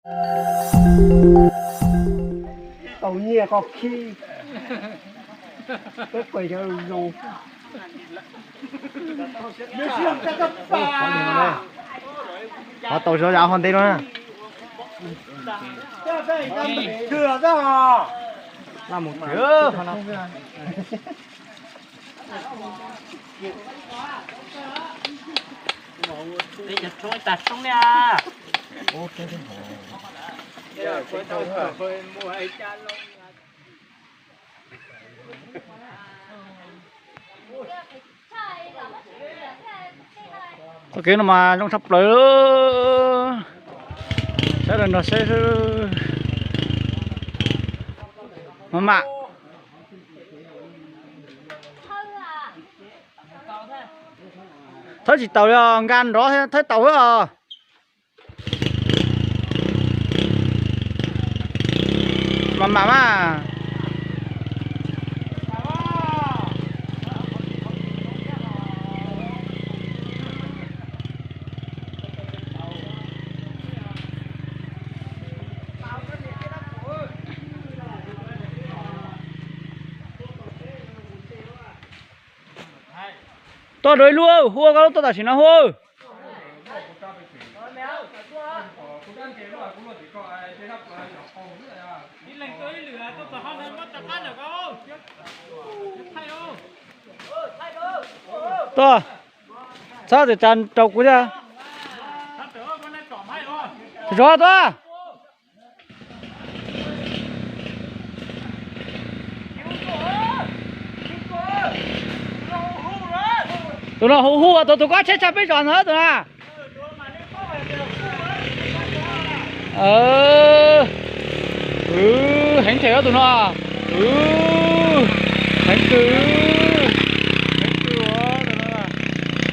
Tau nyiaj koj khib, peb pawg xyov zoo. Qhov tau zov yav ho ntev no na. Laj mus twg no. Txoj kev no mas zoo tshaj plaws. Saib daws nrog seb xwb. Maj mam. Thawb tsis taus li os, nkag nrov thawb taus xwb os. Maj mam mas. Tuaj dua ib lub, hu ua koj lub tuaj tam sim no hu. Tuaj, txhob txwm tsa rau kuv thiab. Zov tuaj. Tus no hu hu ua tus, tus kob tsheb tshaj peb zos ntawd tus na. Heev them tus no. Heev twg, heev twg,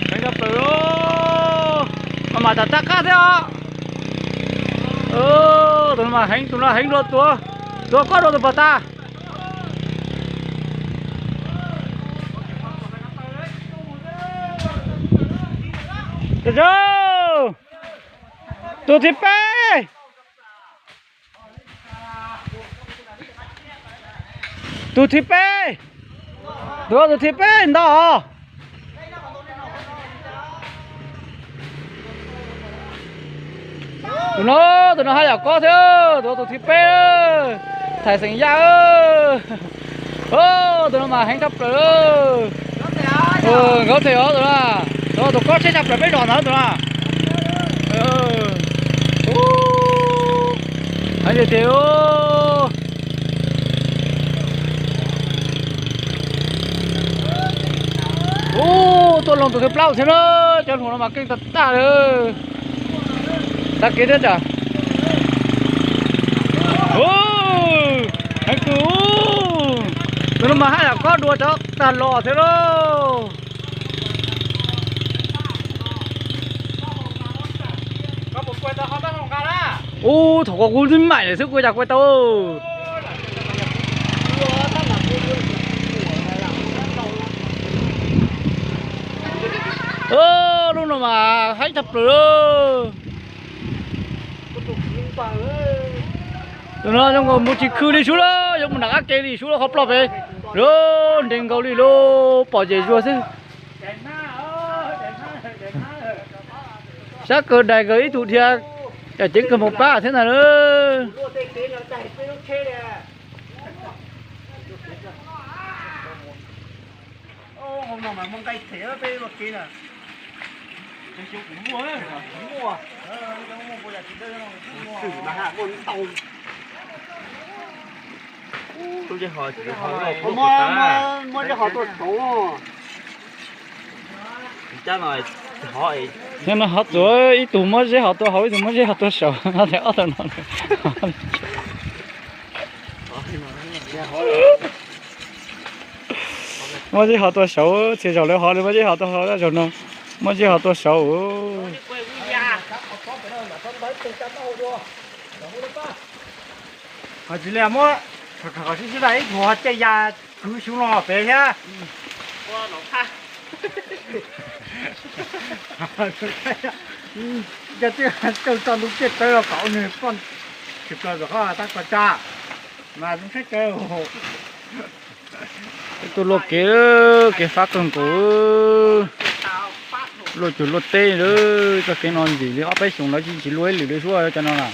heev tshaj plaws. Mas mas tam tag qab thiab os. Tus no mas heev, tus no heev dua tuav, tuav kob dua tus pog tas. Tus thib peb. Tus thib peb, tus, tus thib peb ntau os. Tus no, tus no haj yam kob thiab, tus, tus thib peb, thais xeem yaj. Tus no mas heev tshaj plaws. Nkawd them os tus no, tus, tus kob tsheb tshaj plaws peb zos ntawd tus no. Heev tiag tiag. Ub, tuaj loo tus thib plaub thiab na, cov hluas no mas keej tag tag li. Tag kev thiab tsam. Heev kawg. Tus no mas haj yam kob dua cov tag los thiab lauj. Ub, thaum ko kuv twb maim lawm xwb kuv cas kuv tau. Lub no mas heev tshaj plaws. Tus no zoo nkaus mus tsis khw li sub lawm, yuav mus nram qab ke li sub lawm, qhov ploj pem. Lub nres nkaus li lub pom yem zuag xwb. Sab kawg dais kawg ib tug dhia, ceev kawg mus pab thiab ntag. Muab zeb hov tuaj saud. Hnub no hov txuas ib tug muab zeb hov tuaj hauv, ib tug muab zeb hov tuaj saud, no tias ob tug no. Muab zeb hov tuaj saud, txhia zaus lawv hov li muab zeb hov tuaj hauv, zaum no muab zeb hov tuaj saud. Hos tsis li muab, sib sib ib tug caij ya kwv xyov no pem thiab. Yog tij tsaug tso ntu ciaj tsawv los kom ua nws poj tsis plaws tom qab tab ko tsa mas zoo saib tsawv. Peb tuaj luaj kev, kev fab kawg nkaus. Luaj cuag luaj teb lawm, txoj kev no ntxim li ob peb xyoos lawv tsis tsis luaj ib lwm li suab cov no na.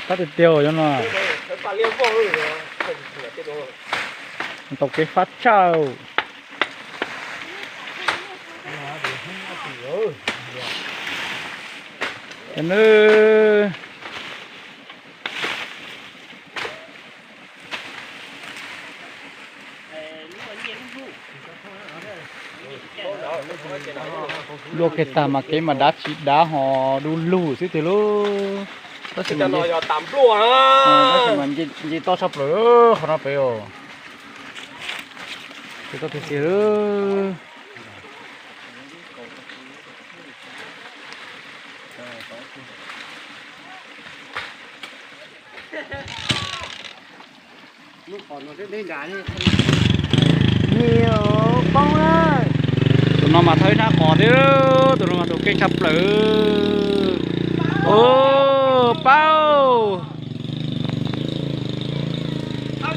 Fab tiag tiag cov no. Tau kev fab tshaj. Cov no. Luaj kev tag mas kev mas dav tsis dav ho du lug xwb tiag lauj. Tab sis mas nce toj tshaj plaws qhov no pem os. Tsis tau tiag tiag. Tus no mas thawb hnab qos thiab, tus no mas tus keej tshaj plaws. Paub. Thawb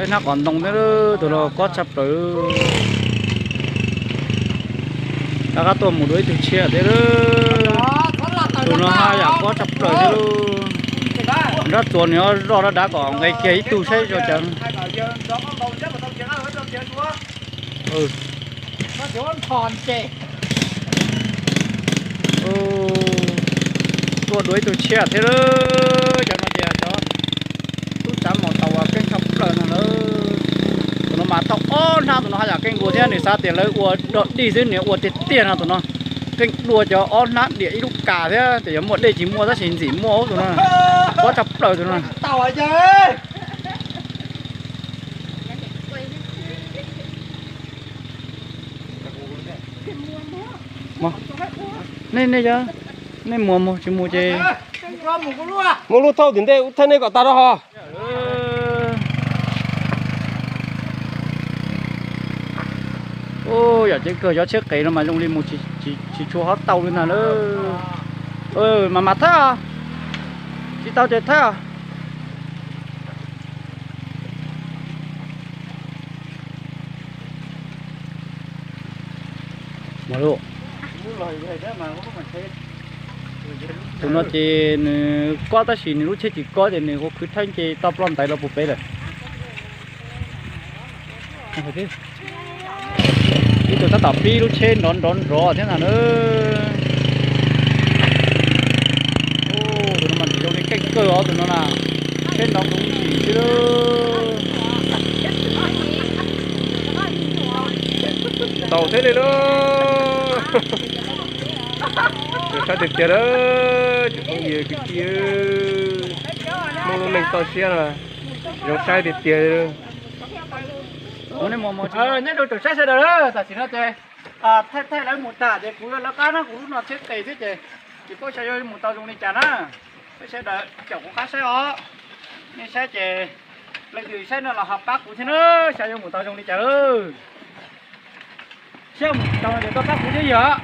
hnab qos ntoo thiab, tus no kob tshaj plaws. Rov qab tuaj mus dua ib tug tshiab thiab, tus no haj yam kob tshaj plaws thiab. Nrab txuas nws zoj dav dav kom nqis kiag ib tug saib zoo cas. Tuaj dua ib tug tshiab thiab, cov no tias cov tub tsav maus taus uas keej tshaj plaws no na. Tus no mas thauj ob hnab, tus no haj yam keej nkaus thiab, nws xav tias lawv ua dog dig xwb, nws ua tiag tiag no tus no. Keej dua cov ob hnab diam ib lub kas thiab, tias yuav muaj dej tsis muaj tab sis ntxim muaj tus no. Kob tshaj plaws tus no. Nej, nej, nej mus mus tsis mus ces muaj lub thauj tim ntej ub thawj nej kom tag rau ho. Yam ceev kawg, cov tsheb qes no mas zoo li mus tsis tshua hov tau li ntag na. Mas mas thawb, tsis tau ces thawb. Tus no ces nws kob tab sis nws lub tsheb tsis kob ces nws ua khwv thawb nce toj ploj ntaiv los puag pem lawm. Ib tug tab tom pib lub tsheb nrov nrov nrov thiab ntag na. Tus no mas ntxim zoo li keej kawg os tus no na. Tsheb nrov nroo ntsim xwb. Tau thiab li lauj. Zoo saib tiag tiag lawm cov phooj ywg kwv tij, Hmoob lub neej toj siab no zoo saib tiag tiag. Nyob zoo tsoom saib sawv daws, tam sim no ces thaij thaij lawv mus tag ces kuv yuav lawv qab na, kuv lub no tsheb qes thiab ces tsis paub xyov yuav mus tau zoo li cas na. Peb sawv daws caum kuv qab saib os. Nej saib ces leej twg saib no los ho pab kuv thiab na, xyov yuav mus tau zoo li cas lawm. Saib mus tau ces tuaj pab kuv thiab yog.